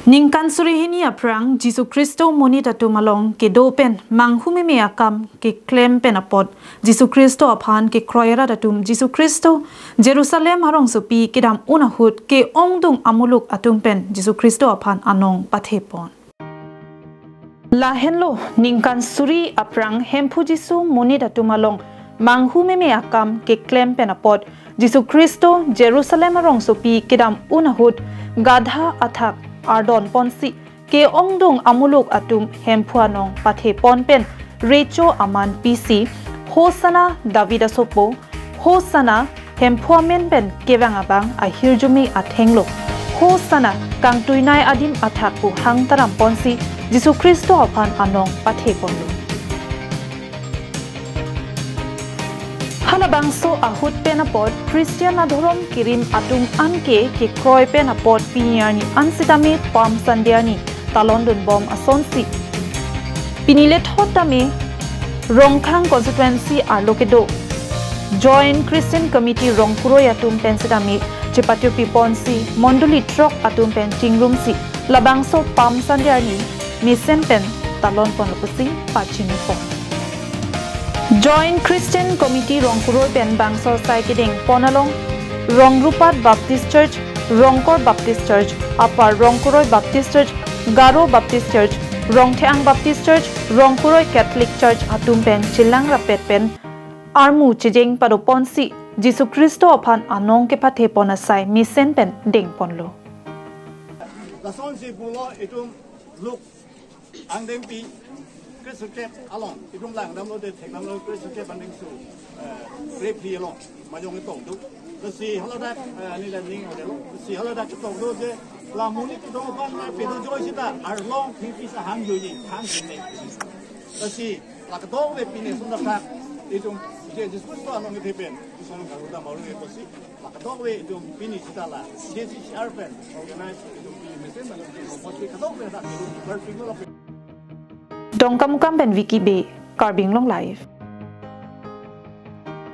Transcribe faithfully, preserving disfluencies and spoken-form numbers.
Ningkan suri hini aphrang Jisu Khristo monit atum along kedo pen manghumeme akam keklem pen apot Jisu Khristo aphan kekroi arat atum Jisu Khristo Jerusalem arongsopi kedam un ahut ke-ongdung amuluk atum pen Jisu Khristo aphan anong pathepon. Lahenlo ningkan suri aphrang Hemphu Jisu monit atum along manghumeme akam keklem pen apot Jisu Khristo Jerusalem arongsopi kedam un ahut gadha athak ardon ponsi ke-ongdung amuluk atum Hemphu anong pathepon pen recho aman pisi, Hosana David asopo, Hosana Hemphu amen pen kevang abang ahirjume athenglo, Hosana kangtuinei adim athak pu hang taram ponsi Jisu Khristo aphan anong patheponlo. Halabangso ahut pen apot Christian adhorom kerim atum anke kekroi pen apot pini arni ansitame Palm Sunday arni talondunbom asonsi, pini lethot tame Rongkhang constituency arlo kedo Joint Christian Committee rongkuroi atum pen sitame chepatiopi ponsi mondoli throk atum pen chingrumsi labangso Palm Sunday arni mesen pen talonponlo pusi pachinipon. Joint Christian Committee rongkuroi pen bangso asai kedengpon along Rongrupat Baptist Church, Rongkor Baptist Church, Upper Rongkuroi Baptist Church, Garo Baptist Church, Rongtheang Baptist Church, Rongkuroi Catholic Church atum pen chelang rapet pen armu chejeng padoponsi Jisu Khristo aphan anong kepathepon asai mesen pen dengponlo. Lasonsi pulo itum Luke angdengpi kresirkep along, itum langdamlo de thekdamlo kresirkep angdengso, eh, krephli along majong ketong do. Lasi haladak, eh, ani la ning ode lo. Lasi haladak ketong do je la monit kedong aphan ma pedo joi sita arlong thengpi sahang joiji, thang sene. Lasi la kedong de pine sunda thak itum je Jisu Khristo anong kethe pen, itum karudam aru e kosi. Kadokave itum pini sitala J C C R pen organize itum pini mesen malam itum mostly kadokave dak itum berpikir lo. Dongkamukam pen Vicky Bey, Karbi Anglong Live.